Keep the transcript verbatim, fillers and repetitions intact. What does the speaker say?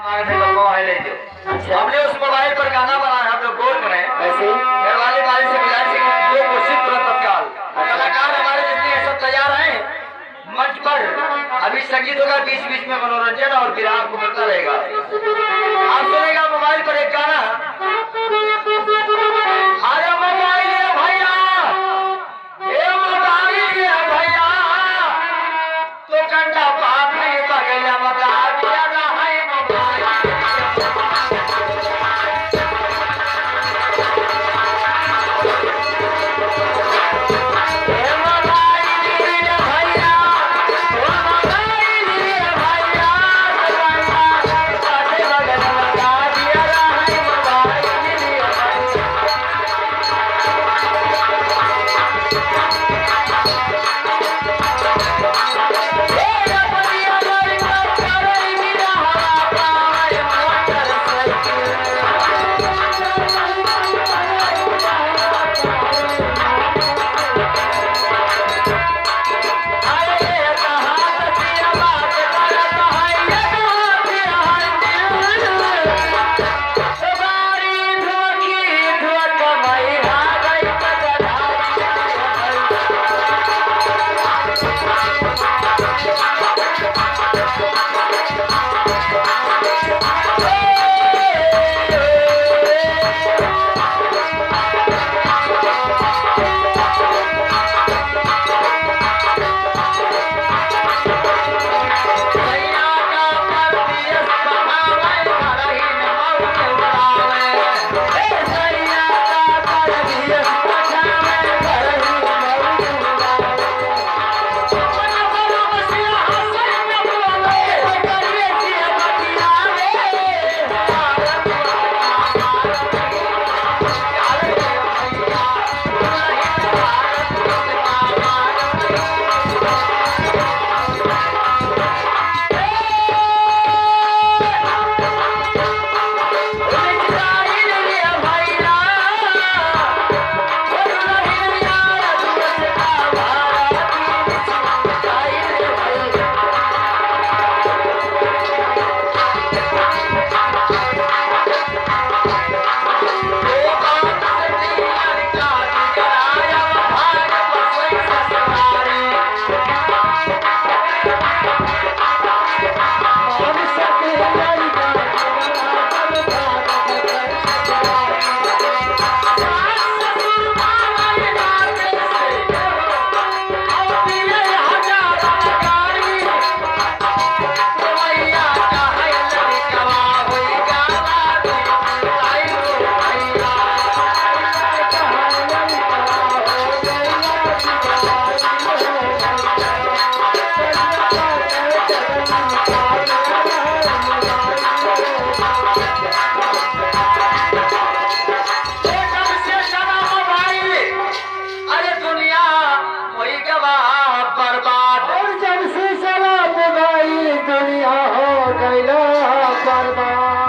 हमारे से लोगों आए ले जो। अच्छा। हमने उस मोबाइल पर गाना बनाया, हम लोग गौर करें। कैसे? घर वाले बारी से गुजारिश है कि दो कोशिश तुरंत तत्काल। अच्छा। कलाकार हमारे जितने हैं सब तैयार हैं मंच पर। अभी संगीत होगा, बीच बीच में मनोरंजन और विराम को मिलता रहेगा। आप सुनेगा मोबाइल पर एक गाना। अरे मोबाइल रे भैया, ए मोबाइल रे भैया, तो कंडा पाथी बगैया बता दिया ना है मोबाइल। अरे दुनिया होई गवा बर्बाद। और जब से चला मोबाइल दुनिया हो गइला बर्बाद।